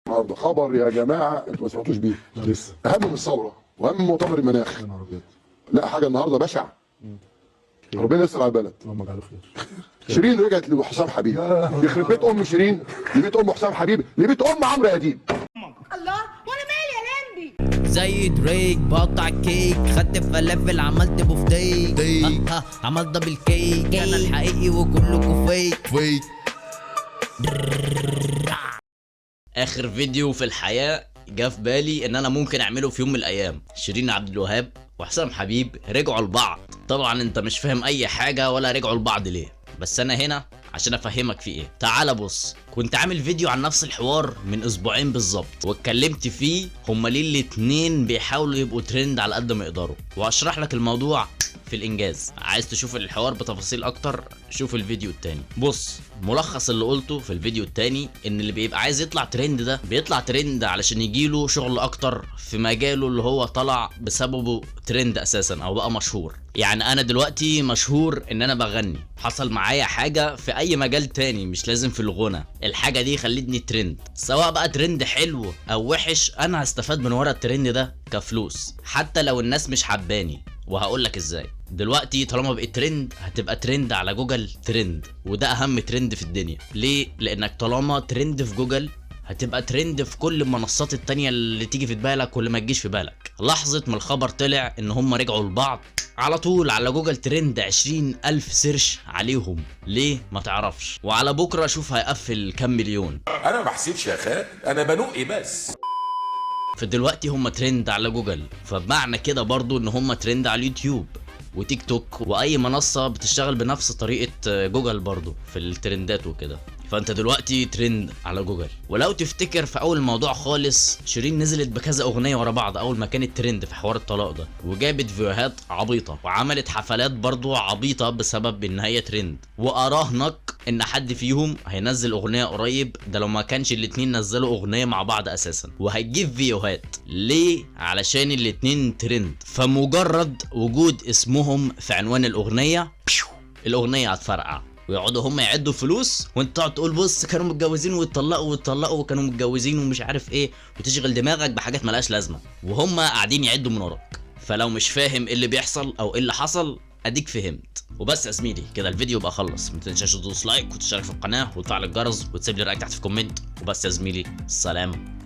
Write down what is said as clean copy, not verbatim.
النهارده خبر يا جماعة انتوا ما سمعتوش بيه. لسه. اهم من الثورة واهم من مؤتمر المناخ. يا نهار ابيض. لا، حاجة النهارده بشعه، ربنا يستر على البلد. اللهم اجعله خير. شيرين رجعت لحسام حبيب. يخرب بيت ام شيرين، لبيت ام حسام حبيب، لبيت ام عمرو اديب. الله، وانا مالي يا لمبي؟ زي دريك بقطع كيك، خدت فلافل عملت بفتيك، ها ها، عملت double cake، انا الحقيقي وكلكوا fake. fake. اخر فيديو في الحياة جه في بالي ان انا ممكن اعمله في يوم من الايام، شيرين عبد الوهاب وحسام حبيب رجعوا لبعض. طبعا انت مش فاهم اي حاجة ولا رجعوا لبعض ليه، بس انا هنا عشان افهمك في ايه. تعال بص، كنت عامل فيديو عن نفس الحوار من اسبوعين بالظبط، واتكلمت فيه هما ليه الاتنين بيحاولوا يبقوا ترند على قد ما يقدروا، واشرح لك الموضوع في الانجاز. عايز تشوف الحوار بتفاصيل اكتر شوف الفيديو التاني. بص، ملخص اللي قلته في الفيديو التاني ان اللي بيبقى عايز يطلع ترند ده بيطلع ترند علشان يجيله شغل اكتر في مجاله اللي هو طلع بسببه ترند اساسا او بقى مشهور. يعني انا دلوقتي مشهور ان انا بغني، حصل معايا حاجة في اي مجال تاني مش لازم في الغنى، الحاجة دي خلتني ترند، سواء بقى ترند حلو او وحش انا هستفاد من ورا الترند ده كفلوس حتى لو الناس مش حباني. وهقول لك ازاي. دلوقتي طالما بقيت ترند هتبقى ترند على Google Trend، وده اهم ترند في الدنيا. ليه؟ لانك طالما ترند في جوجل هتبقى ترند في كل المنصات التانية اللي تيجي في بالك واللي ما تجيش في بالك. لحظة ما الخبر طلع ان هم رجعوا لبعض على طول على Google Trend 20,000 search عليهم، ليه؟ ما تعرفش. وعلى بكرة شوف هيقفل كام مليون. انا ما بحسبش يا خال، انا بنقي بس. فدلوقتي هم ترند على جوجل، فبمعنى كده برضو ان هم ترند على اليوتيوب وتيك توك واي منصة بتشتغل بنفس طريقة جوجل برضو في الترندات وكده. فانت دلوقتي ترند على جوجل. ولو تفتكر في اول الموضوع خالص شيرين نزلت بكذا اغنية ورا بعض اول ما كانت ترند في حوار الطلاق ده، وجابت فيوهات عبيطة وعملت حفلات برضو عبيطة بسبب ان هي ترند. واراهنك ان حد فيهم هينزل اغنية قريب، ده لو ما كانش الاتنين نزلوا اغنية مع بعض اساسا، وهتجيب فيوهات. ليه؟ علشان الاتنين ترند، فمجرد وجود اسمهم في عنوان الاغنية الاغنية هتفرقع، ويقعدوا هم يعدوا فلوس وانت تقعد تقول بص كانوا متجوزين واتطلقوا واتطلقوا وكانوا متجوزين ومش عارف ايه، وتشغل دماغك بحاجات ملهاش لازمه وهم قاعدين يعدوا من وراك. فلو مش فاهم ايه اللي بيحصل او ايه اللي حصل اديك فهمت. وبس يا زميلي كده الفيديو بقى خلص. ما تنساش تدوس like وتشترك في القناة وتفعل الجرس وتسيب لي رايك تحت في comment. وبس يا زميلي، سلام.